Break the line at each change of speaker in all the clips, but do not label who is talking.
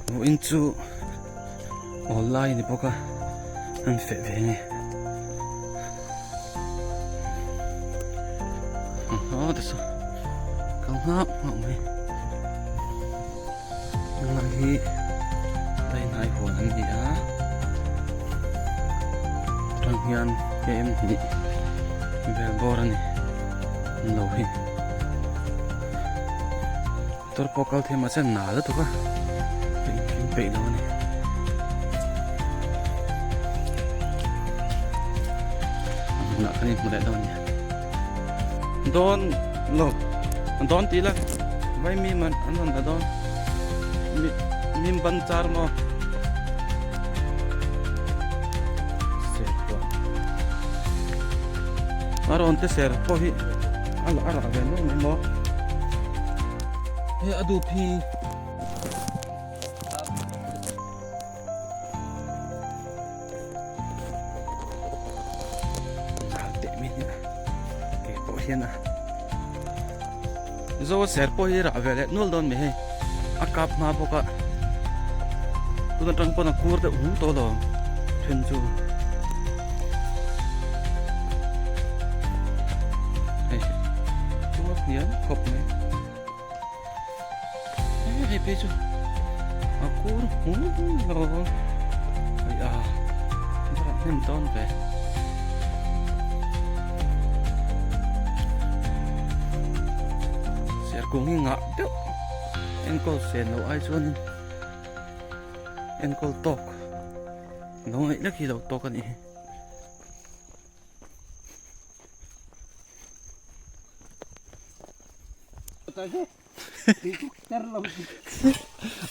Vawiin chu awl lai a ni bawk a an feh ve nge aw te saw kal nghauh nghauh mai helai hi dainai huan an ni a atang hian km hnih vel bawr a ni an lo hi. Motor pawh kal thei mahse a nal lutuk a in peih lo a ni. A hmunah khan in hmu leh dawn nia. Dawn lo dawn tih la vai mi man an rawn la dawn mi mim ban char maw ser pawh a rawn te ser pawh hi a la a rah ve nual mai maw. He a dup hi nal teh mai nia ke pawh hian a zo ser pawh hi rah ve leh nual dawn mai hei a kap hma bawk a tun atang pawn a kur deuh hung tawh lo then chu hei kur hniam khawp mai hei phei chu a kur hung lo hei a barah hnem dawn ve serkung hi ngah deuh enkawl sen loh ai chuanin enkawl tawk lo ngaih lek hi lo tawk a nih hi.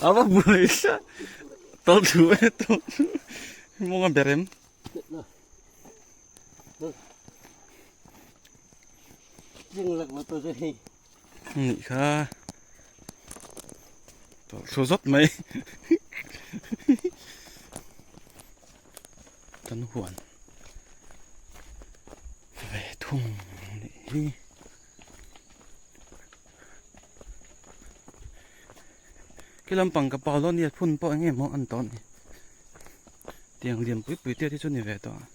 Ava buai sa tawlh thu e tawlh thu mawnga berem. Nih kha tawlh thu zawt mai kan huan ve thung nih hi. Khi lampang ka pau dawn nia phun pawh eng nge maw an tawh ni tiang lian pui pui te hi chu ni ve tawh a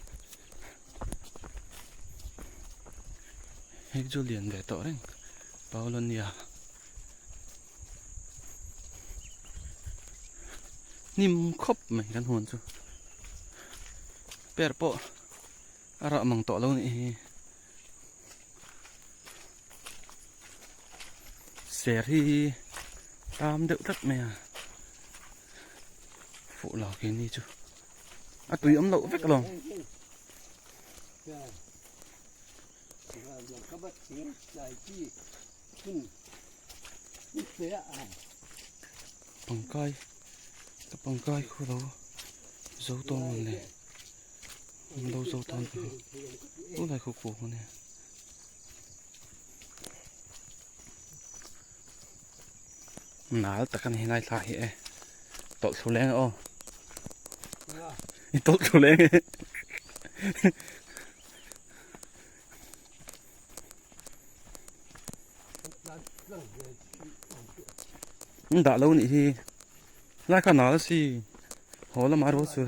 hei chu lian ve tawh reng Paulonia hnim khawp mai kan huan chu per pawh a rah mang tawh lo nih hi. Ser hi tam deuh tlat mai a fuh lo khi ni chu a tui awm loh vek alawm. Pangkai ka pangkai khu lo zo tawng ang le. Lo zo tan te hi u lai khaw kuk ania nal tak ani helai thla hi e tawlh thlu leng aw i tawlh thlu leng e dah lo nih hi lai kha nal si haw lamah rual chu.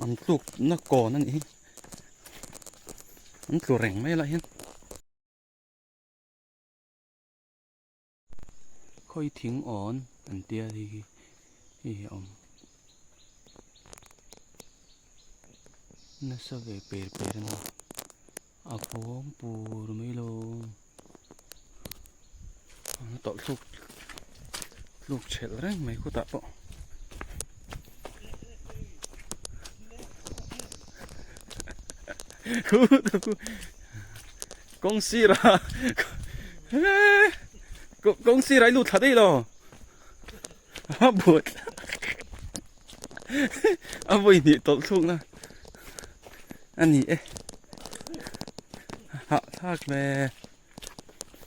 An tluk na kawn a nih hi an tlu reng mai lah hian khawi thing awn an tia hei hi hei hi a awm nasa ve per per a ni. A khawm pur mai lo a tawlh thluk thluk chhelh reng mai khutah pawh kawng sirah kawng sirah i lut thla daih lo a but a vawi hnih tawlh thluk na a ni e hah thlak ve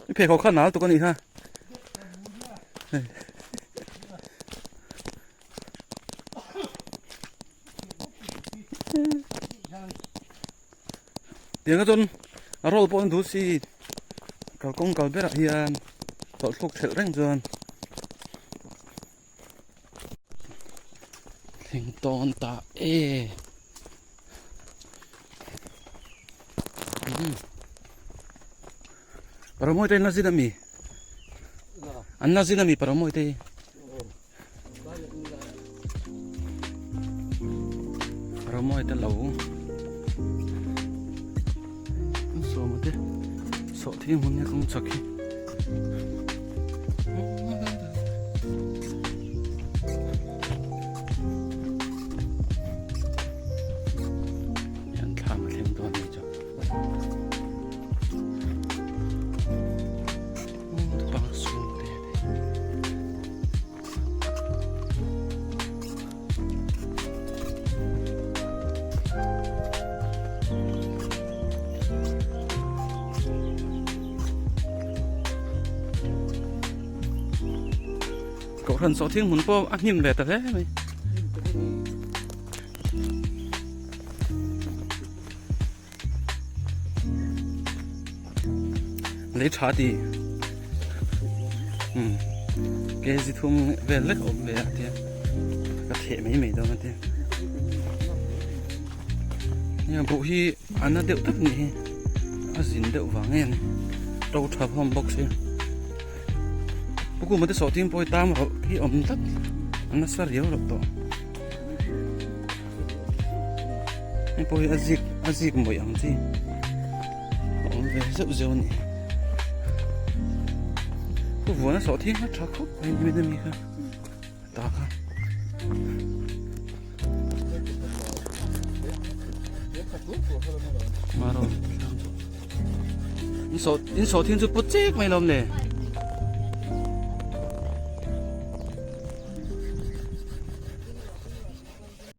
i pheikhawk kha nal tuk a nih kha Tiang chuan a roll pawh an duh si kalkawng kal berah hian tawlhthluk thelh reng chuan thleng tawn ta e. Paramoy te an la zin ami? An la zin ami Paramoy te hi? Paramoy te lo an sawma te sawhthing hmun hi kawng chak hi. An thlam a thleng dawn ni chu. Kohhran sawhthing hmun pawh a hnim ve ta hle mai. Lei tha ti um kg thum vel lek awm ve a tia ka theh mai mai dawn a tia nia buh hi a na deuh tak nih hi a zin deuh vang nge ni to tha hlawm bawk si pu kuma te sawhting pawh hi tam rawlh hi awm tlat a nasa riau loh tawh. Hei pawh hi a zik a zik mawih ang chi a awm ve zeuh zeuh a ni pu vuan a sawh thing a tha khawp mai ni mi kha ta kha maro in sawh in sawh thing chu put chek mai lawm le.